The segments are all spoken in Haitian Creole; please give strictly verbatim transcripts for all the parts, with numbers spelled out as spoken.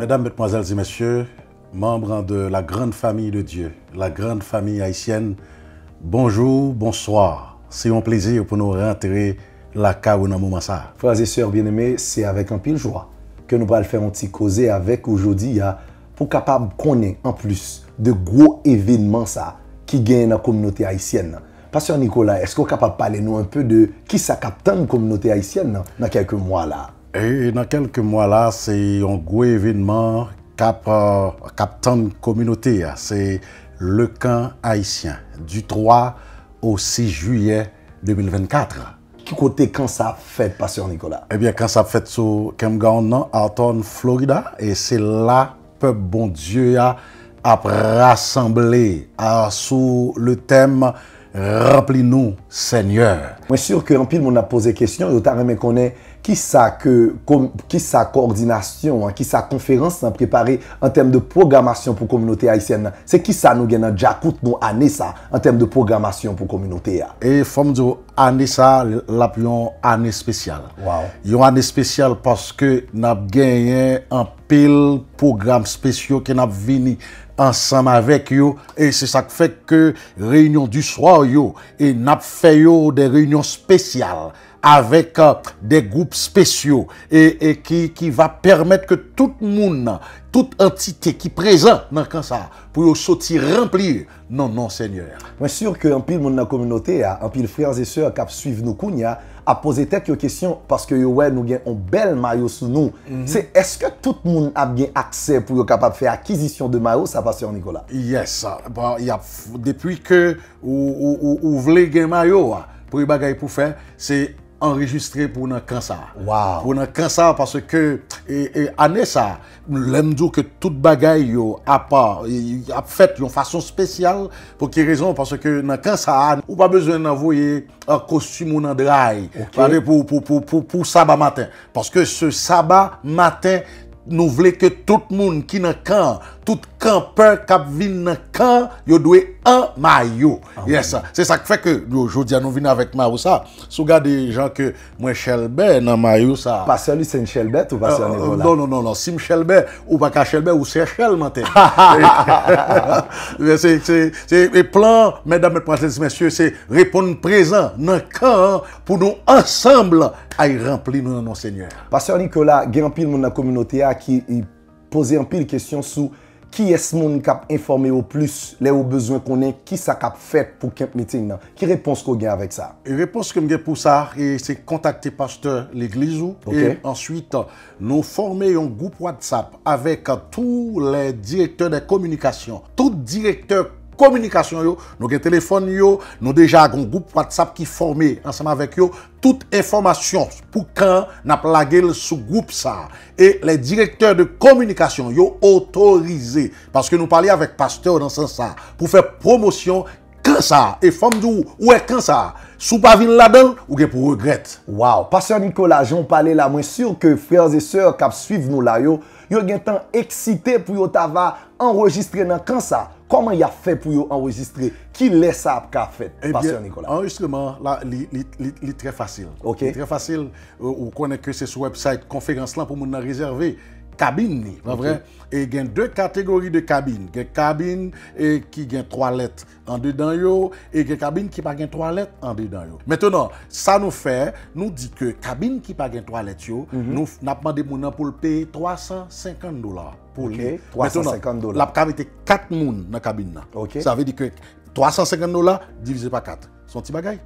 Medam, medmwazèl e mesye, manm de la grande famille de Dieu, la grande famille haïtienne, bonjou, bonswa. Se yon plezi pou nou rantre lakay ou nan moman sa a. Frères et sœurs bien-aimés, se avèk anpil jwa ke nou pral fè yon ti koze avèk ou jodi a pou kapab konnen anplis de gwo evènman sa ki genyen nan kominote ayisyèn nan. Pastè Nicolas, èske w kapab pale nou enpe de kisa k ap tann kominote ayisyèn nan nan kèlke mwa la? E nan kèlke mwa la, se yon gwo evènman k ap, euh, k ap tann kominote a. Se le camp haïtien du trois au six juillet deux mille vingt-quatre. Ki kote kan sa ap fèt, Pastè Nicolas? Ebyen, kan sa ap fèt sou campground nan, Hawthorne, Florida, e se la pèp Bondye a ap rasanble a, sou le tèm Ranpli nou, Senyè. Mwen si ke anpil moun ap poze kesyon, yo ta renmen konnen kisa ke, kisa kowòdinasyon an, kisa konferans lan prepare an tèm de pwogramasyon pou kominote ayisyèn nan. Se kisa nou gen nan djakout nou ane sa, an tèm de pwogramasyon pou kominote a? E fò m di w, ane sa, l ap yon ane espesyal. Yon ane espesyal paske n ap genyen anpil pwogram espesyal ke n ap vini ansanm avèk yo. E se sa k fè ke reyinyon di swa yo, e n ap fè yo de reyinyon espesyal avèk, euh, de gwoup espesyal e, e ki, ki va pèmèt ke tout moun, tout antite ki prezan nan kan sa a, pou yo soti ranpli nan non Senyè a. Mwen si ke anpil moun nan kominote a, anpil frères et sœurs k ap swiv nou kounye a, ap poze tèt yo kesyon paske yo wè nou gen yon bèl mayo sou nou. Se èske tout moun ap gen aksè pou yo kapab fè akizisyon de mayo sa, Pastè Nicolas? Yes. Bon, y ap, depi ke ou, ou, ou, ou vle gen mayo a, premye bagay pou fè, se anrejistre pou nan kan sa a. Pou nan kan sa a, paske, e, e, ane sa a, lè m di w ke tout bagay yo ap, e, ap fèt yon fason espesyal. Pou ki rezon? Paske nan kan sa a, ou pa bezwen nan voye, e, kostim ou nan dray. Pale pou, pou, pou, pou, pou saba maten. Paske se saba maten, nou vle ke tout moun ki nan kan an, tout kanpè k ap vin nan kan an, yo dwe an mayo. Yes, se sa k fè ke yo, jodi a nou vin avèk mayo sa. Si w gade jan ke mwen chèlbè nan mayo sa. Pastè Lucien chèlbè tou, Pastè Nicolas? Non, non, non, non. Si m chèlbè, ou pa ka chèlbè, ou se chèlmante. Se, se, se, e plan, medam, medmwazèl, mesye, se reponn prezan nan kan an pou nou ansanm ay ranpli nou nan non Senyè a. Pastè Nicolas, gen anpil moun nan kominote a ki, i poze anpil kesyon sou kiyès moun k ap enfòme yo plis lè yo bezwen konnen kisa k ap fèt pou camp meeting nan. Ki repons ke w gen avèk sa? E repons ke m gen pou sa, e se kontakte pastè legliz ou, e answit, nou fòme yon gwoup WhatsApp avèk tous les directeurs de communication. Tout direktè kominikasyon yo, nou gen telefòn yo, nou deja gen yon gwoup WhatsApp ki fòme ansanm avèk yo. Tout enfòmasyon pou kan an, n ap lage l sou gwoup sa a. E les directeurs de communication yo otorize, paske nou pale avèk pastè yo nan sans sa a, pou fè pwomosyon kan sa a. E fò m di w, ou wè kan sa a, si w pa vin ladan l, ou gen pou regrèt. Wow! Pastè Nicolas, jan w pale la, mwen si ke frères et sœurs k ap swiv nou la yo, yo gentan eksite pou yo ta va anrejistre nan kan sa. Kòman y ap fè pou yo anrejistre? Ki lè sa ap ka fèt, Pastè Nicolas? Anrejistreman la, li, li, li, li trè fasil. Li trè fasil. Ou, ou konnen ke se sou website konferans lan pou moun nan rezève kabin li, pa vre? E gen de kategori de kabin. Gen kabin, e, ki gen twalèt andedan yo, e gen kabin ki pa gen twalèt andedan yo. Mentenan, sa nou fè, nou di ke kabin ki pa gen twalèt yo, nou, n ap mande moun nan pou l peye twa san senkant dola pou li. Mentenan, l ap ka mete kat moun nan kabin nan. Sa vle di ke twa san senkant dola divize pa kat. Se yon ti bagay.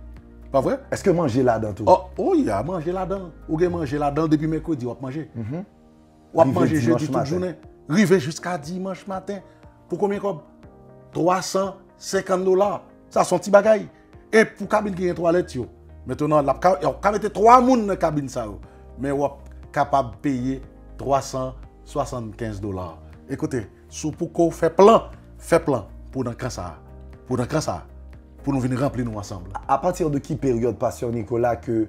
Pa vre? Èske manje ladan tou? Oh, oh, y a manje ladan. Ou gen manje ladan depi mèkredi w ap manje. W ap manje jedi tout jounen. Rive jiska dimanch maten. Pou konbyen kòb? Twa san senkant dola. Sa se yon ti bagay. E pou kabin ki gen twalèt yo, mentenan, l ap ka, y ap ka mete twa moun nan kabin sa yo. Men w ap kapab peye twa san swasannkenz dola. Ekoute, si w poko fè plan, fè plan pou nan kan sa a. Pou nan kan sa a. Pou nou vin ranpli nou ansanm. A pati de ki peryòd, Pastè Nicolas, ke,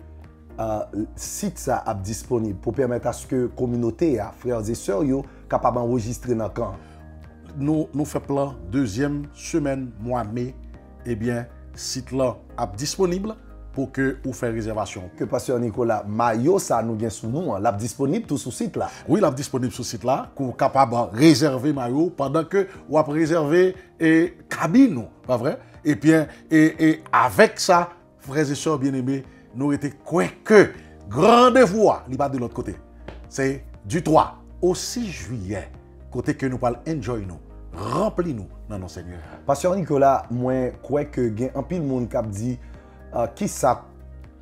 euh, sit sa ap disponib pou pèmèt aske kominote a, frères et sœurs yo, kapab anrejistre nan kan? Nou, nou fè plan dezyèm semèn mwa me, ebyen, sit lan ap disponib. pou ke ou fè rezèvasyon. Ke Pastè Nicolas, mayo sa nou gen sou nou an, l ap disponib tou sou sit la. Wi, l ap disponib sou sit la, ke w kapab rezève mayo pandan ke w ap rezève e, kabin ou, pa vre? Ebyen, e, e avèk sa, frè e sè byeneme, nou rete kwè ke randevou a, li pa de lòt kote. Se di twa o sis jiyè, kote ke nou pral enjoy nou, ranpli nou nan non Senyè a. Pastè Nicolas, mwen kwè ke gen anpil moun k ap di, ah, kisa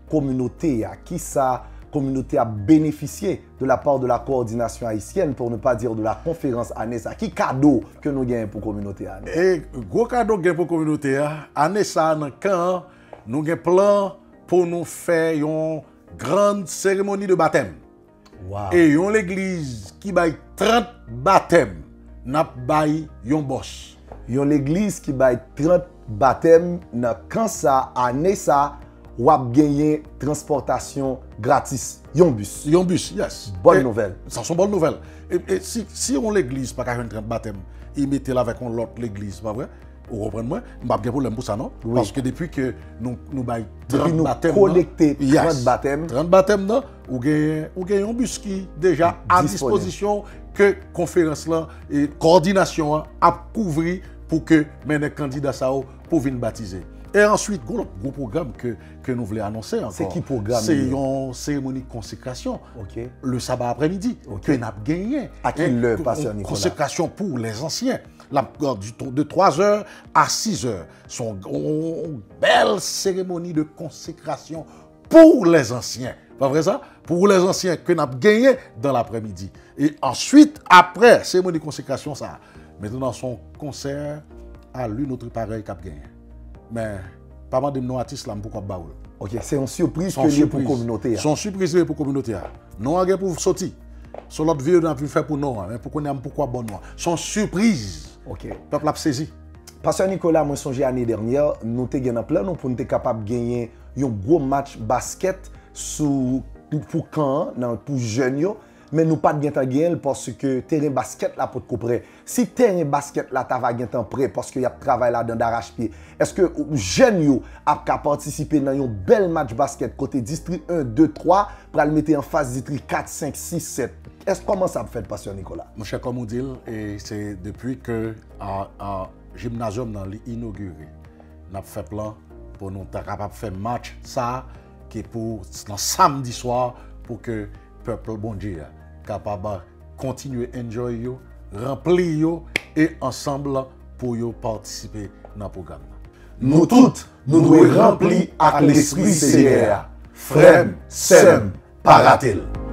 kominote a, kisa kominote a benefisye de la part de la coordination haïtienne, pour ne pas dire de la conférence ane sa. Ki kado ke nou genyen pou kominote a? E gwo kado gen pou kominote a, ane sa nan kan an, nou gen plan pou nou fè yon grand seremoni de batèm. Wow. E yon legliz ki bay trant batèm, n ap bay yon bòs. Yon legliz ki bay trant batèm nan kan sa, ane sa, w ap genyen transpòtasyon gratis. Yon bis. Yon bis, yes. Bòn nouvèl. Sa se yon bòn nouvèl. E, e si, si yon legliz pa ka jwenn trant batèm, e mete l avèk yon lòt legliz, pa vre? Ou konprann mwen? M p ap gen pwoblèm pou sa, non? Wi. Paske depi ke nou, nou bay Depi trant nou batèm, kolekte nan, yes, trant batèm. Trant batèm, nan, ou gen, ou gen yon bis ki deja a Disponib. Dispozisyon ke konferans lan e kowòdinasyon an ap kouvri pou ke mennen kandida sa yo pou vin batize. E answit, gwo lòt gwo pwogram ke, ke nou vle anonse ankò. Se ki pwogram Se li ye? Yon seremoni konsekrasyon. Ok. Le saba apremidi. Ok. Ke n ap genyen. A ki Hein, lè, yon Pastè Nicolas? Konsekrasyon pou les anciens. L ap de, de twa zè a sis zè. Se yon, yon bèl seremoni de konsekrasyon pou les anciens. Pa vre sa? Pou les anciens ke n ap genyen dan lapremidi. E answit, apre seremoni konsekrasyon sa, mentnan se yon konsè à lui notre pareil k ap genyen. Men, pa mande m non atis la, m poko ap ba ou l. Ok, se yon sipriz Se yon ke li ye pou sipriz. Kominote a. Se yon sipriz li ye pou kominote a. Non an gen pou soti. Se yon lòt videyo n ap vin fè pou non an, men pou kounye a m poko ap ba w non an. Se yon sipriz. Ok. Pèp la ap sezi. Pastè Nicolas, mwen sonje ane dènyè, nou te gen nan plan nou pou n te kapab genyen yon gwo match baskèt sou, pou kan an, nan, pou jèn yo, men nou pa t gentan genyen l paske teren baskèt la potko prè. Si teren baskèt la ta va gentan prè paske y ap travay ladan darachpye, èske jèn yo ap ka patisipe nan yon bèl match baskèt kote distri en, de, twa pral mete anfas distri kat, senk, sis, sèt? Èske, kòman sa ap fèt, Pastè Nicolas? Monchè, kòm ou di l, e se depi ke, a, a, jimnazyòm nan li inogire, n ap fè plan pou nou ta kapab fè match sa ki pou nan samdi swa pou ke pèp Bondye a kapab kontinye enjoy yo, ranpli yo e ansanm pou yo patisipe nan pwogram nan. Nou tout, nou dwe ranpli ak Lespri Senyè a. Frè m, sè m, pa rate l.